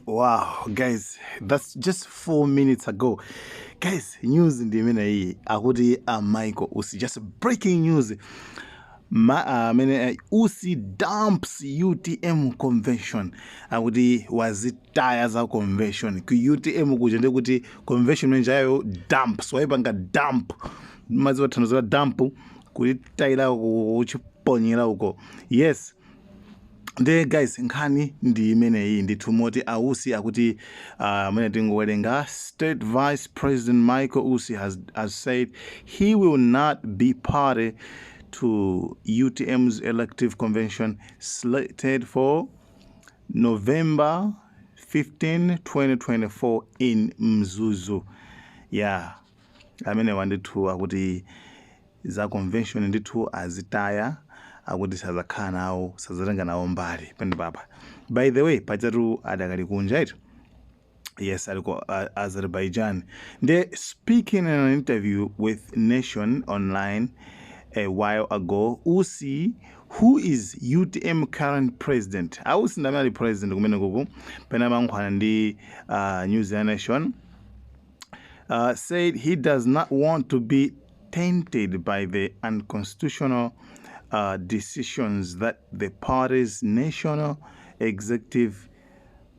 Wow, guys, that's just 4 minutes ago. Guys, news ndi imene iyi, akuti a Michael Usi, just breaking news. Amene Usi dumps UTM convention, akuti wazitaya za convention ku UTM kuja, ndikuti convention menjayo dumps, waipanga dump. Maziwa thandizo la dump, kuitayira kuchiponyera uko. Yes, nde guys, nkhani ndi imeneyi ndithu, moti a Usi akuti amene tingowerenga, State Vice President Michael Usi has said he will not be party to UTM's elective convention slated for November 15, 2024 in Mzuzu. Yeah, amene wandithu akuti za convention ndithu azitaya, akuti sazakhala nawo, sazatenga nawo mbali pene papa. By the way, pachatu adakali kunja ito. Yes, ali ku Azerbaijan. Nde speaking in an interview with Nation Online a while ago, Usi, who is UTM current president, a Usi ndamene ali president kumene kuku, pene amankhwana ndi News ya Nation, said he does not want to be tainted by the unconstitutional decisions that the party's National Executive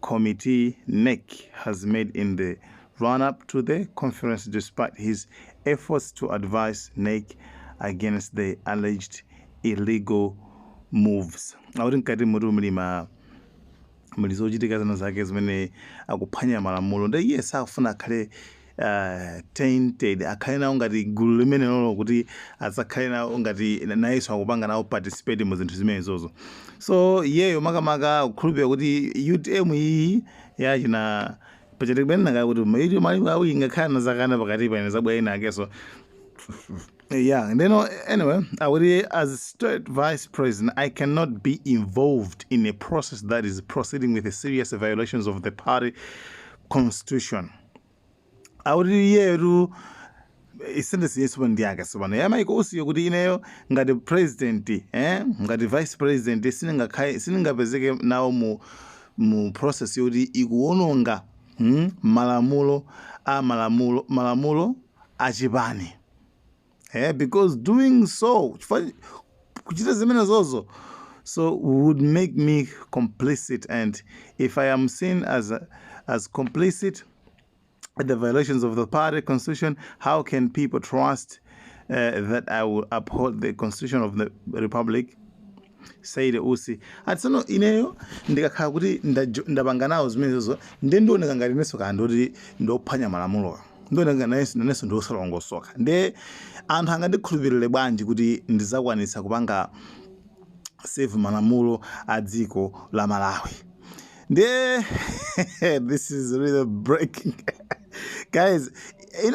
Committee, NEC, has made in the run-up to the conference, despite his efforts to advise NEC against the alleged illegal moves. Akuti mkati mutu muli ma muli zochitika zina zake zimene akuphwanya malamulo, ndi iye sakufuna akhale tainted, akhale nawo ngati gulu limene lolo, kuti adzakhale nawo ngati nayenso akupanga nawo participate mu zinthu zimenezozo. So iyeyo makamaka kukhulupirira kuti UTM iyi yachina pachati kumene nakaya kuti maiti mali awiri ngakhale nazakana pakati paine zabwera ina akeso. Yeah, and then anyway, I would, as state vice president, I cannot be involved in a process that is proceeding with the serious violations of the party constitution. Akuti iyetu isentence yesu ndi yake sopano ya Michael Usiyo, kuti ineyo ngati president, ngati vice president, sindingakhale, sindingapezeke nawo mu process yoti ikuwononga malamulo a malamulo achipani, because doing so, chifukwa kuchita zimene zozo so would make me complicit, and if I am seen as complicit at the violations of the party constitution, how can people trust that I will uphold the constitution of the republic? Said Usi. Atsono ineyo ndikakhala kuti ndapanga nawo zimenezozo, ndiye ndioneka ngati inenso kaya ndoti ndophwanya malamuloyo, ndioneka nanenso ndiosalongosoka, ndiye anthu angandikhulupirire bwanji kuti ndizakwanitsa kupanga save malamulo a dziko la Malawi? Ndiye this is really breaking, guys.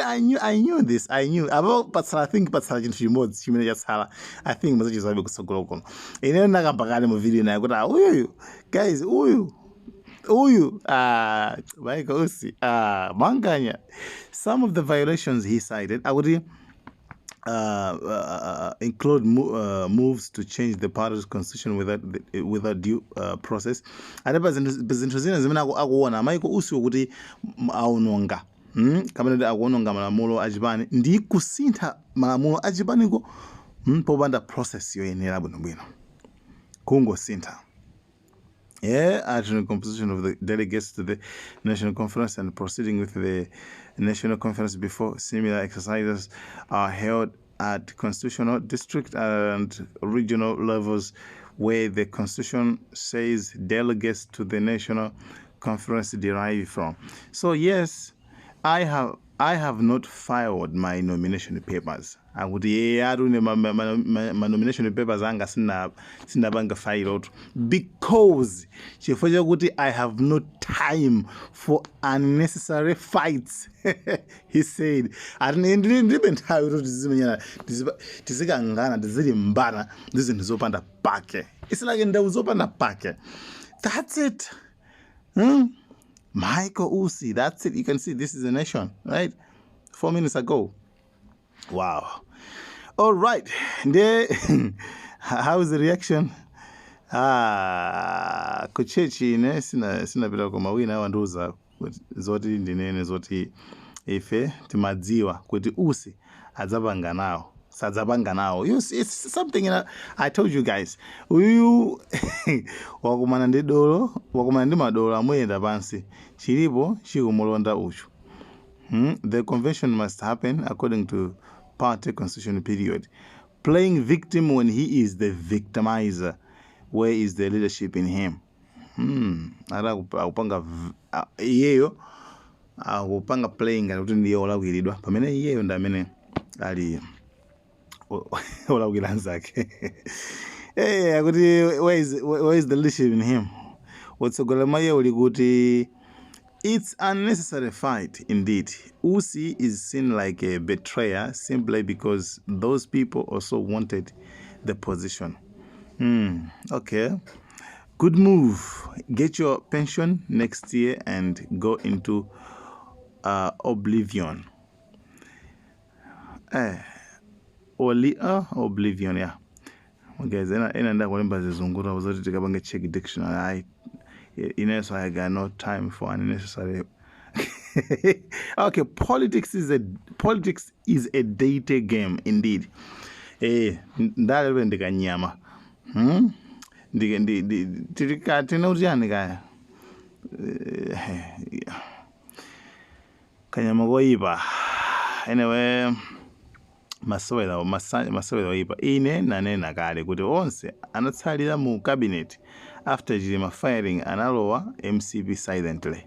I knew this, I knew apo patsala, I think patsala chinthu chimodzi chimene chatsala. I think muzachizabe kutsogolo kuno. Ine ndakamba kale mu video naye kuti ah, uyuyu guys, uyu uyu, ah, Michael Usi, ah, manganya. Some of the violations he cited, akuti include moves to change the party's constitution without due process. Ati pa zinthu zina zimene akuona Michael Usiwo kuti aononga, Kapena kuti akuononga malamulo achipani ndi kusintha malamulo achipaniko, popanda process yoyenera bwinobwino, kungosintha. Yeah, altering composition of the delegates to the national conference and proceeding with the national conference before similar exercises are held at constitutional, district, and regional levels where the constitution says delegates to the national conference derive from. So yes, I have not filed my nomination papers. Akuti ye atune ma nomination papers anga sindapanga file out because chifukwa chakuti I have no time for unnecessary fights, he said. Ati ndilibe nthawi kuti tizimenyana, tizikangana, tizilimbana ndi zinthu zopanda pake. It's like ndewu zopanda pake. That's it, Michael Usi, that's it. You can see this is a Nation, right? 4 minutes ago. Wow. All right. There, how is the reaction? Ah, ku church ine sinapita, koma wina wandiuza zoti ndinene zoti ife timadziwa kuti Usi adzapanga nawo, sadzapanga nawo. You see, it's something I told you guys, uyu wakumana ndi dolo, wakumana ndi madolo, amuyenda pansi, chilipo chikumulonda uchu. The convention must happen according to party constitution, period. Playing victim when he is the victimizer. Where is the leadership in him? Ara akupanga iyeyo akupanga playing ngati kuti ndiye olakwiridwa, pamene iyeyo ndi amene ali olakwira anzake. Hey, akuti where is the leadership in him? Utsogoleri mwa iye uli kuti? It's unnecessary fight indeed. Usi is seen like a betrayer simply because those people also wanted the position. Okay. Good move. Get your pension next year and go into oblivion. Oblivion, yeah. Guys, ena ndakulemba zizungu zoti tikapange check dictionary. I inenso I got no time for unnecessary. Okay, politics is a dirty game indeed. Ndale ndikanyama. Ndi tilika tine kuti yani kaya. Kanyama koyipa. Anyway, masewera masewera oyipa. Ine nanena kale kuti onse anatsalira mu cabinet after Chilima firing analowa MCP silently.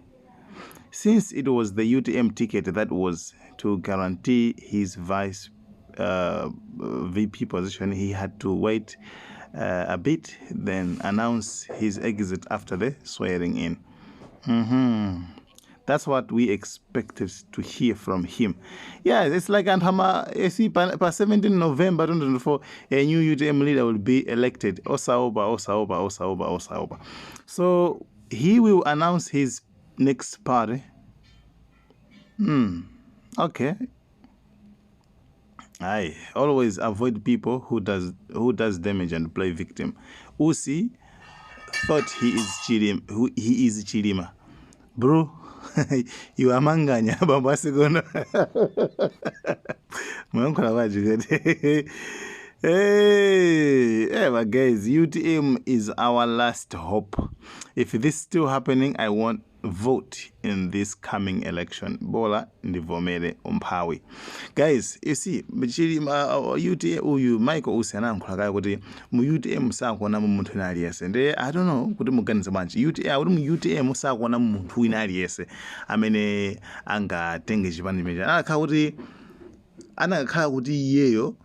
Since it was the UTM ticket that was to guarantee his vice VP position, he had to wait a bit, then announce his exit after the swearing in. That's what we expected to hear from him. Yeah, it's like anthu ama, you see, pa 17 November 2024, a new UTM leader will be elected. Osaopa, osaopa, osaopa, osaopa. So he will announce his next party. Okay. I always avoid people who does damage and play victim. Usi thought he is Chilima, who he is Chilima. Bro, you are manganya bambo asikono. Mwayankhula bwanji kuti? Hey, hey, but guys, UTM is our last hope. If this still happening, I won't vote in this coming election. Bola ndivomere umphawi. Guys, you see, Chilima, UTM, uyu Michael Usi anayankhula kale kuti mu UTM sakuonamo munthu wina aliyense. Ndiye I don't know kuti muganize bwanji. UTM, kuti mu UTM sakuonamo munthu wina aliyense amene angatenge chipani chimenechi. Anakakhala kuti iyeyo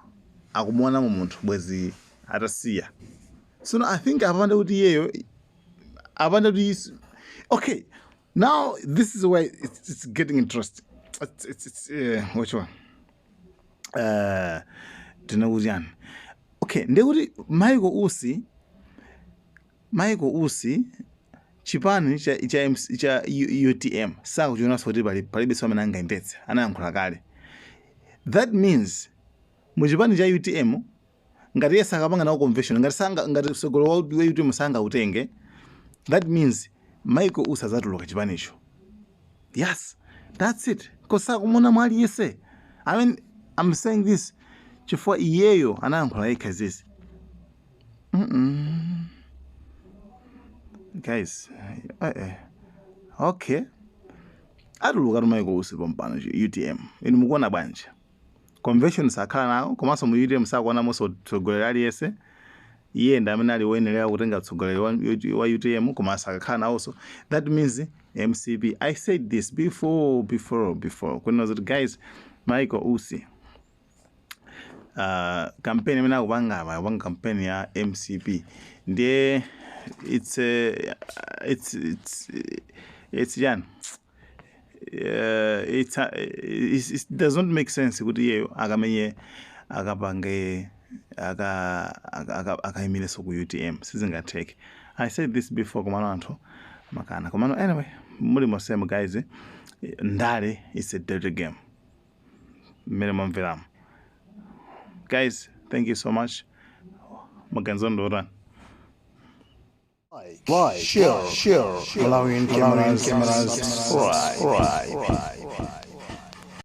akumuonamo munthu, bwezi atasiya. So I think apande kuti iyeyo apande kuti okay, now this is where it's getting interesting. It's, it's, it's uh, which one, tinakuti yani? Okay, ndekuti Michael Usi chipani cha MC, cha UTM sakuchionanso kuti palibenso amene angayendetse, anayankhula kale. That means muchipani cha UTM, ngati iye sakapanga nawo convention, ngati sanga, ngati mtsogoleri wa UTM sangautenge, that means Michael Usi azatuluka chipanicho. Yes, that's it, kosakumona mwa aliyense. I mean, I'm saying this chifukwa iyeyo anayankhula yekha izizi. Guys, okay, atuluka Michael Usi pompano UTM. Inu mukuona bwanji? Convention sakhala nawo, komanso mu UTM sakuonamonso mtsogoleri aliyense. Iye ndi amene ali woyenera kutenga mtsogoleri wa UTM, koma sakakhala nawonso. That means MCP. I said this before, before, before, kunena kuti guys, Michael Usi, campaign imene akupanga apa, akupanga campaign ya MCP. Ndiye it's yani, it does not make sense kuti iyeyo akamenye, akapange, akayimirenso ku UTM, sizingatheke. I said this before, komano anthu makana. Komano anyway, muli mosemo guys, ndale is a dirty game mmene mwamveramo. Guys, thank you so much. Maganizo ndotani? Like, share, Malawian cameras, subscribe.